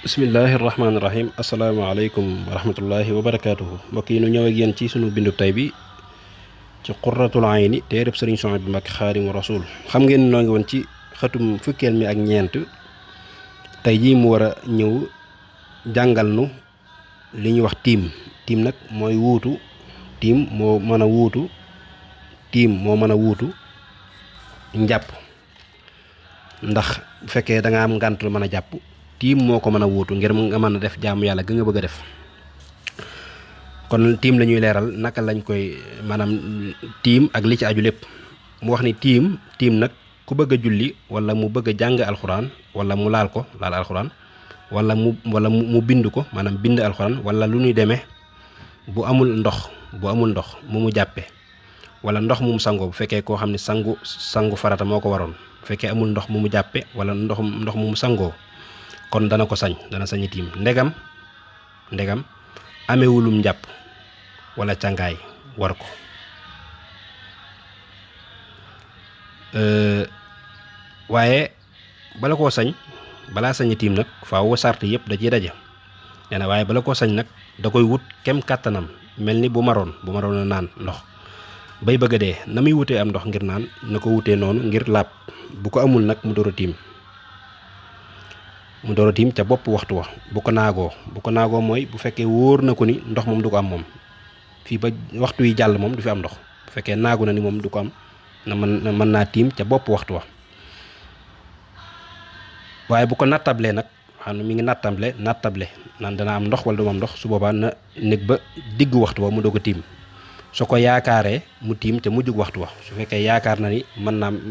bismillahi rahmaani rahim asalaamaaleykum wa rahmatullahi wa barakaatuhu mbokk yi nu ñëw ak yéen ci sunu bindub tay bi ci qurratul ayni téereb sëriñ Souhaïbou Mbacké Xaadimu Rasuul xam ngeen noo ngi woon ci xatum fukkeel mi ak ñeent tey jii mu war a ñëw jàngal nu li ñuy wax tiim nag mooy wuutu tiim moo mën a wuutu njàpp ndax bu fekkee da nga am ngànt lu mën a jàpp tiim moo ko mën a wuutu ngir nga mën a def jaamu yàlla ga nga bëgg a def kon tiim la ñuy leeral naka lañ koy maanaam tiim ak li ci aju lépp mu wax ni tiim nag ku bëgg a julli wala mu bëgg a jàng alxuraan wala mu laal alxuraan wala mu bind ko maanaam bind alxuraan wala lu ñuy demee bu amul ndox mu jàppe wala ndox mu sangoo bu fekkee koo xam ne sangu farata moo ko waroon bu fekkee amul ndox mu jàppe wala ndox mu sangoo kon dana sañ tiim ndegam amewulum njàpp wala càngaay war ko waaye balaa sañ tiim nag faaw sart yëpp da ciy daje nee na waaye bala koo sañ nag da koy wut kem kàttanam mel ni bu maroon a naan ndox bay bëgg a dee na muy wutee am ndox ngir naan na ko wutee noonu ngir laab bu ko amul nag mu door a tiim ca bopp waxtu wa bu ko naagoo mooy bu fekkee wóor na ko ni ndox moom du ko am moom fii ba waxtu yi jàll moom du fi am ndox bu fekkee naagu na ni moom du ko am mën naa tiim ca bopp waxtu wa waaye bu ko nattablee nag xam ne mi ngi nattable naan dana am ndox wala du am ndox su boobaa na nekk ba diggu waxtu wa mu doog a tiim su ko yaakaaree mu tiim ca mujjug waxtu wa su fekkee yaakaar na ni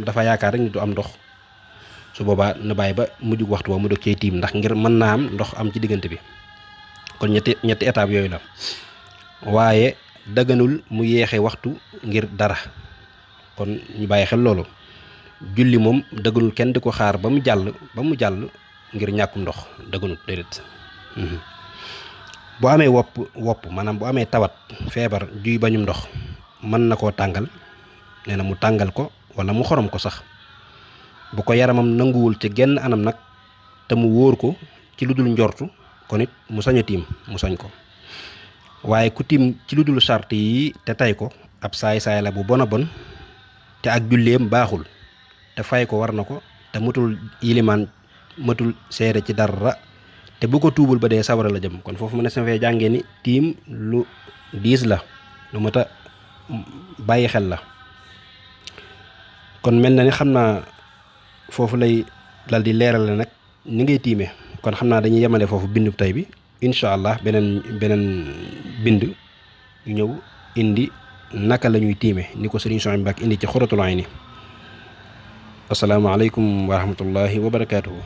dafa yaakaar rek ni du am ndox su boobaa na bàyyi ba mujjug waxtu wa mu doog cay tiim ndax ngir mën naa am ndox am ci diggante bi kon ñetti étape yooyu la waaye daganul mu yeexe waxtu ngir dara kon ñu bàyyi xel loolu julli moom daganul kenn di ko xaar ba mu jàll ngir ñàkkum ndox daganul déedéet bu amee wopp maanaam bu amee tawat feebar juy bañum ndox mën na koo tàngal nee na mu tàngal ko wala mu xorom ko sax bu ko yaramam nanguwul ci genn anam nag te mu wóor ko ci lu dul njortu kon it mu sañ a tiim mu sañ ko waaye ku tiim ci lu dul sart yi te tay ko ab saay-saay la bu bon a bon te ak julleem baaxul te fay ko war na ko te matul yilimaan matul seere ci dara te bu ko tuubul ba dee sawara la jëm kon foofu mu ne sama fee jàngee ni tiim lu diis la lu mat a bàyyi xel la kon mel na ni xam naa foofu lay dal di leerale nag ni ngay tiime kon xam naa dañuy yemale foofu bindu tay bi incha allah beneen bind yu ñëw indi naka la ñuy tiime ni ko sëriñ Souhaïbou Mbacké indi ci Xuratul Ayni asalaamaaleykum wa rahmatullahi wa barakaatuhu